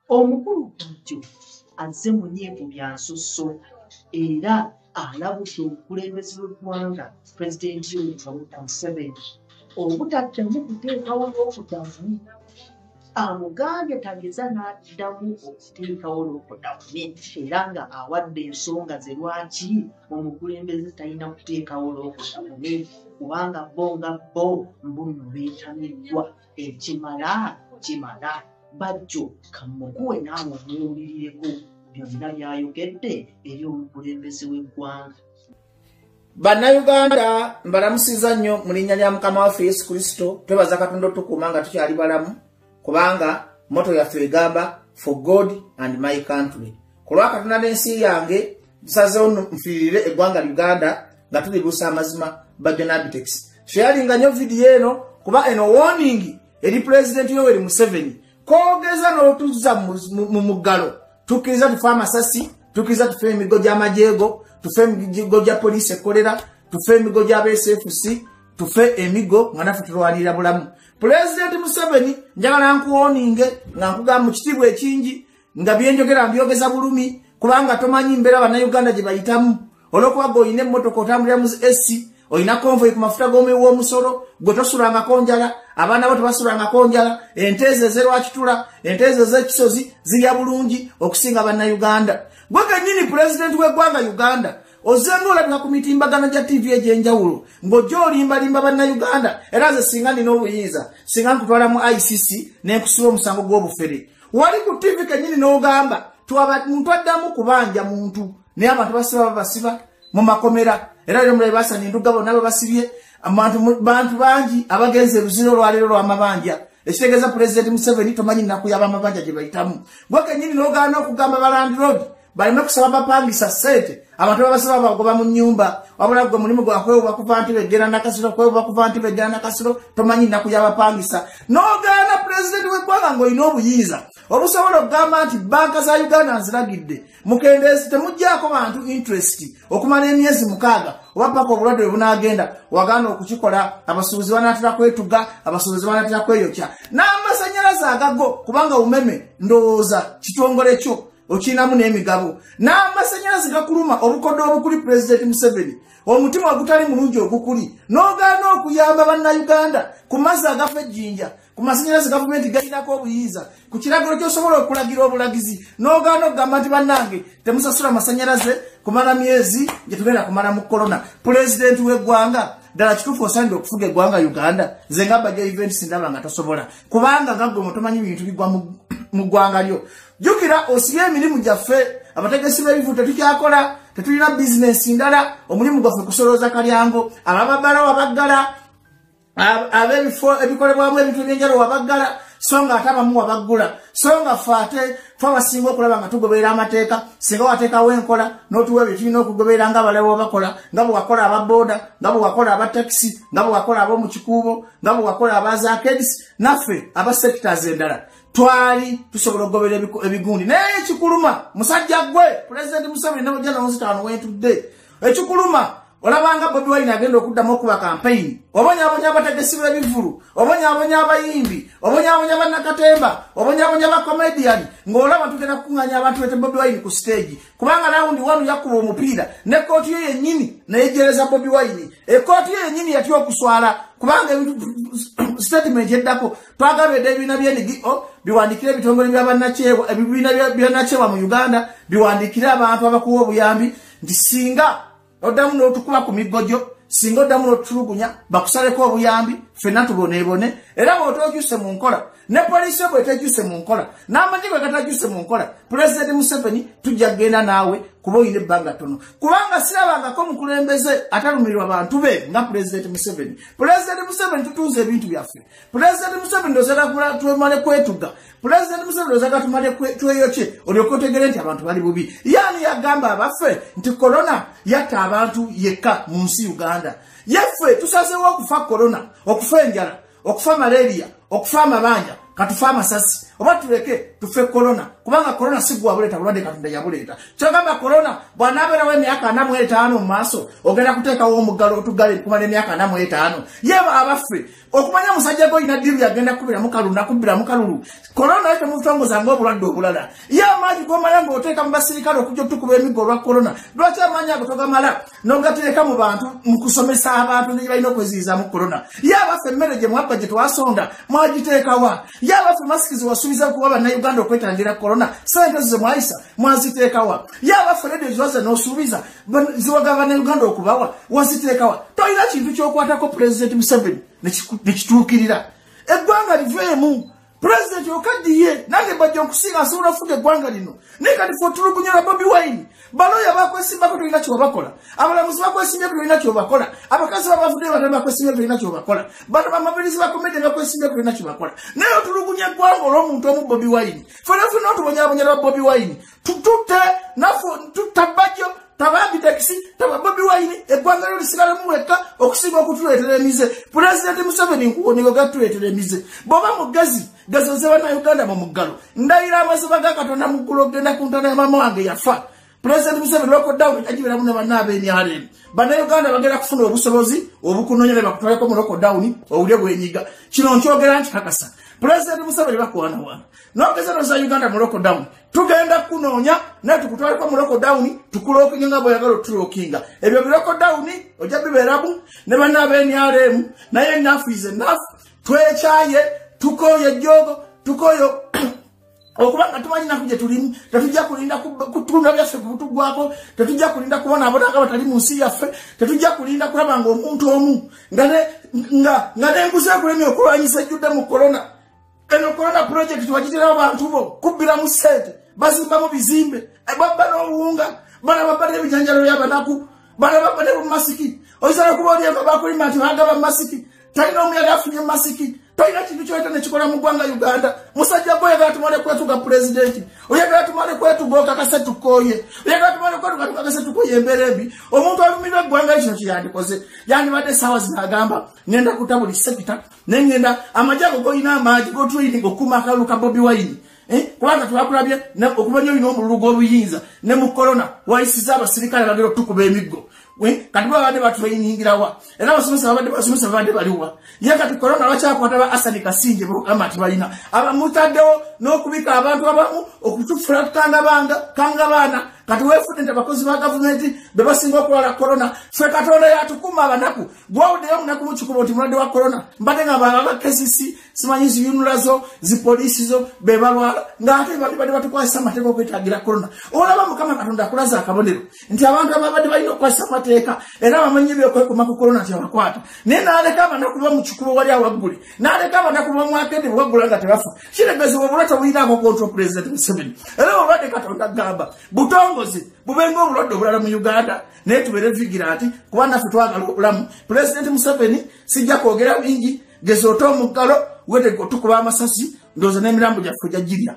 Omukulu Bajjo azze munyiivu bya nsusso era alabudde omukulembeze w'eggwanga Pulezidenti Yoweri Kaguta Museveni obutaddamu kuteekawo lockdown. Amugambye tageza n'addamu okuteekawo lockdown era nga awadde ensonga ze lwaki omukulembeze talina kuteekawo lockdown kubanga bo nga bo mbu nno beetamiddwa ekimala kimala. Bajjo kamukuwe naawe omuwulirireko byonna by'ayogedde eri omukulembeze w'eggwanga. Bannayuganda mbalamusiza nnyo mu linnya lya Mukama waffe Yesu Kristo. Twebaza Katonda otukuuma nga tukyali balamu, kubanga motto yaffe egamba "For God and my country". Ku lwa Katonda n'ensi yange tusazeewo nfiirire eggwanga Uganda nga tulibuusa amazima. Bajjo Nabitex, sharinga nnyo vidiyo eno kuba eno warning eri Pulezidenti Yoweri Museveni. Kogeza n'otuzza mu muggalo, tukkiriza tufe amasasi, tukkiriza tufe emigo gy'amajeego, tufe emigo gya poliisi ekolera, tufe emigo gy'aba SFC, tufe emigo nga naffe tulwanirira bulamu. Pulezidenti Museveni, njagala nkuwarninge nga nkugamba mu kitiibwa ekingi nga byenjogera mbyogeza bulumi, kubanga tomanyi mbeera Bannayuganda gye bayitamu. Olw'okuba gwe olina emmotoka, otambulira mu AC, olina convoy ku mafuta g'omuwi w'omusolo, gwe tosulangako njala, abaana bo tebasulangako njala, ente ezo ez'erwakitula, ente ezo ez'ekisozi zirya bulungi okusinga Bannayuganda. Gwe kennyini pulezidenti w'eggwanga Uganda ozenga olabika ku mitimbagano gya TV egy'enjawulo ng'ojja olimbalimba Bannayuganda. Era nze singa nina obuyinza, singa nkutwala mu ICC nenkusiba omusango gw'obufere. Wali ku TV kennyini n'ogamba muntu addamu kubanja muntu, naye abantu basiba, babasiba mu makomera. Era leero mulabe basani nduga bonna babasibye. Bantu bangi abagenze eruziro olwaleero lw'amabanja, ekitegeeza Pulezidenti Museveni tomanyi nnaku y'abamabanja gye bayitamu. Gwe kennyini n'ogaana okugamba balandlord baleme kusaba bapangisa ssente, abantu babasaba bagoba mu nnyumba, wabula gwe mulimu gwakwewuba kuva nti beggera Nakasiro, kwewuba kuva nti beggera Nakasiro. Tomanyi nnaku y'abapangisa. N'ogaana pulezidenti w'eggwanga ng'olina obuyinza obusobola okugamba nti banka za Uganda nziragidde mukendeezi, temuggyako bantu interest okumala emyezi 6 oba paka obulwadde bwe bunaagenda. Wagaana okukikola. Abasuubuzi banaatera kwetuga, abasuubuzi banaatera kweyokya n'amasanyalaze agago, kubanga Umeme ndowooza kitongole kyo okirinamu n'emigabo, n'amasanyalaze gakuluma. Obukoddo obukuli, Pulezidenti Museveni, omutima ogutali mulungi ogukuli, n'ogaana okuyamba Bannayuganda ku mazzi agafa ejjinja, ku masanyalaze gavumenti galinako obuyinza, ku kiragiro ky'osobola okulagira obulagizi, n'ogaana okugamba nti bannange temusasula masanyalaze kumala myezi gye tugenda kumala mu korona. Pulezidenti w'eggwanga, ddala kituufu osaanidde okufuga eggwanga Uganda? Nze nga Bajjo Events ndaba nga tosobola, kubanga nga ggwe mutomanyi bintu bigwa mu ggwanga lyo. Jjukira osibye emirimu gyaffe, abategesi b'ebivu tetukyakola, tetulina bizinensi ndala, omulimu gwaffe kusolooza kalyango. Abababala wabaggala, ab'ebifo ebikolebwamu ebintu ebyenjalo wabaggala, so nga ate abamu wabaggula, so nga ffe ate fe abasinga okulaba nga tugoberera amateeka. Singa wateekawo enkola n'otuwa ebyo tulina okugoberera nga abalala bakola, nga bwe wakola ababooda, nga bwe wakola abatakisi, nga bwe wakola ab'omu kikuubo, nga bwe wakola abazakedis, naffe aba sectors endala twali tusobola okugoberera ebigundi. Naye ekikuluma, musajja gwe Pulezidenti Museveni, nebojja nonzitaano wentudde, ekikuluma olabanga Bobi Wine agenda okuddamu okuba campaign, obonyabonya abategesi b'ebivulu, obonyabonya abayimbi, obonyabonya bannakatemba, obonyabonya bacomedian, ng'olaba tugenda kukuŋŋanya abantu bete Bobi Wine ku stage, kubanga round one yakuba omupiira ne kooti ye yennyini neyejereza Bobi Wine. Ekooti ye yennyini yatya okuswala, kubanga statement eddako twagabedde ebibiina by'NGO biwandikire ebitongole byabannakyewa, ebibiina byannakyewa mu Uganda biwandikire abantu abakuwa obuyambi nti singa oddamu n'otukuba ku miggojo, singa oddamu n'otutulugunya, bakusaleko obuyambi, ffenna tuboneebone. Era bw'otokyuse mu nkola, ne poliisi yo bw'etekyuse mu nkola, n'amagye bwe gatakyuse mu nkola, Pulezidenti Museveni, tujja kugenda naawe kuba olina ebbanga ttono, kubanga sirabangako mukulembeze atalumirirwa bantu be nga Pulezidenti Museveni. Pulezidenti Museveni, tutunze ebintu byaffe. Pulezidenti Museveni, ndowooza tumale kwetuga. Pulezidenti Museveni, ndowooza tumale tweyokye olyoke otegere nti abantu bali bubi. Yaani yagamba abaffe nti korona yatta abantu yekka mu nsi Uganda? Yeffe tusazeewo okufa korona, okufa enjala, okufa malaria, okufa amabanja, katufe amasasi. Oba tuleke tufe corona, kubanga corona si gwe wabuleeta, bulwadde Katonda yabuleeta. Kyogamba corona bw'anaabeerawo emyaka 45 mu maaso, ogenda kuteekawo omuggalo otuggale kumala emyaka 45. Ye abaffe okumanya omusajja gw'olina ddiru yagenda kukubiramu kalulu nakubbiramu kalulu. Corona yo temutongoza ng'obulwadde obulala. Ye amaanyi g'omala ng'oteeka mu basirikale okujja otukuba emiggo olwa corona, lwaki amaanyi ago togamala n'ogateeka mu bantu mu kusomesa abantu ne balina okweziyizaamu corona? Ye abaffe emmere gye mwabba gye twasonda mwagiteekawa? Ye abaffe masiki ze wasuubiza okuwa bannayuganda okwetangira corona, ssente ezo ze mwayisa mwaziteekawa? Ye abaffe rediyo ziwaze n'osuubiza ziwaga bannayuganda okubawa waziteekawa? Tolina kintu ky'okwatako Pulezidenti Museveni nekituukirira. Eggwanga liveemu. Pulezidenti okaddiye, nange bajja nkusinga nsobola okufuga eggwanga lino. Naye kati fe otulugunyira Bobi Wine. Baloya bakwesimbako tolina kyebakola, abalamuzi bakwesimbyeko tolina kyebakola, abakazi babavuddeyo batali bakwesimbyeko tolina kyebakola, bano bamabirizi bakomedde bakwesimbyeko tolina kyebakola. Naye otulugunya eggwanga olw'omuntu omu Bobi Wine. Ffena ffena otubonyabonya lwa Bobi Wine. Tututte naffe tutta Bajjo, tabambi takisi, taba Bobi Wine, eggwanga lyo lisigalamu wekka okusinga okutuleetera emize. Pulezidenti Museveni nkuwonigo gatuleetera emize. Bw'oba mugezi gazoze bannayuganda mu muggalo. Ndayira amazima ga Katonda mu ggulu okugenda ku ntaana ya maama wange yafa. Pulezidenti Museveni lockdown agibeeramu ne banna ab'emyalo. Bannayuganda bagenda kufuna obusobozi obukunoonya ne bakutwaleko mu lockdown owulye bwenyiga. Kino nkyogera nkikakasa. Pulezidenti Museveni bakuwanawana. N'ogeza noza Uganda mu lockdown. Tugenda kunoonya naye tukutwaleko mu lockdown tukulookinga nga bw'oyagala otulookinga. Ebyo bi lockdown ojja bibeeramu ne banna ab'emyalo, naye enough is enough. Twekyaye, tukooye ejjoogo, tukooye okuba nga tumanyi naku gye tulimu. Tetujja kulinda kutunda byaffe kutuggwako, tetujja kulinda kubonaabona nga batali mu nsi yaffe, tetujja kulinda kulaba nga omuntu omu nga n'enguzi ekulemye okulwanyisa ejjudde mu korona. Eno corona project wagiterawo bantu bo kubbiramu ssente, bazimbamu bizimbe, babba n'obuwunga, bana babba n'ebijanjalo by'abanaku, bana babba ne bumasiki. Oyinza n'okuba oli nga bakulima nti bagaba masiki, talina omuyaga afunye masiki. Tolina kintu kyoleta nekikola mu ggwanga Uganda. Musajja gwe oyagala tumale kwetuga pulezidenti, oyagala tumale kwetuga okakase tukooye, oyagala tumale kwetuga tukakase tukooye embeera embi. Omuntu alumirwa eggwanga kino kyeyandikoze, yandibadde essaawa zino agamba ngenda kuta buli sector, nengenda amagye ago golina amaagi gotraining okukuuma akalulu ka Bobi Wine. Kubanga twakulabye okumanya olina omululu gw'obuyinza ne mu korona wayisiza abasirikale bagenda okutukuba emiggo. Kati babadde batrainingirawa? Era abasomesa babadde basomesa babadde baliwa? Ye kati korona lwakyakwata ba Asani Kasinje bogamba nti balina abamutaddewo n'okubika abantu abamu okutufula kangabanga kangabana. Kati weefudde nti abakozi ba gavumenti be basinga okulwala korona. Ffe Katonda yatukuma abanaku. Gwawuddeyo omunaku mu kikubo nti mulwadde wa korona, mbadde nga aba KCC simanyi ziyunula zo zipoliisi zo be balwala, ng'ate bali badde batukwasisa amateeka okwetagira korona. Olaba Mukama Katonda akulaza akabonero nti abantu ababadde balina okukwasisa amateeka era bamanyi ebyokwekuma ku korona nti abakwata, naye n'aleka abanaku ba mu kikubo wali awaggule, n'aleka abanaku bamwakende bwebaggula nga tebafa. Kiregezebwa obulwadde obulinaako control President Museveni, era obulwadde Katonda gamba butongoze bubenga obulwadde obulala mu Uganda, naye tubeere vigilant kuba naffe twagala obulamu. Pulezidenti Museveni, sijja kwogera bingi, geza ota omuggalo wetega otukuba amasasi, ndowooza n'emirambo gyaffe ojja girya.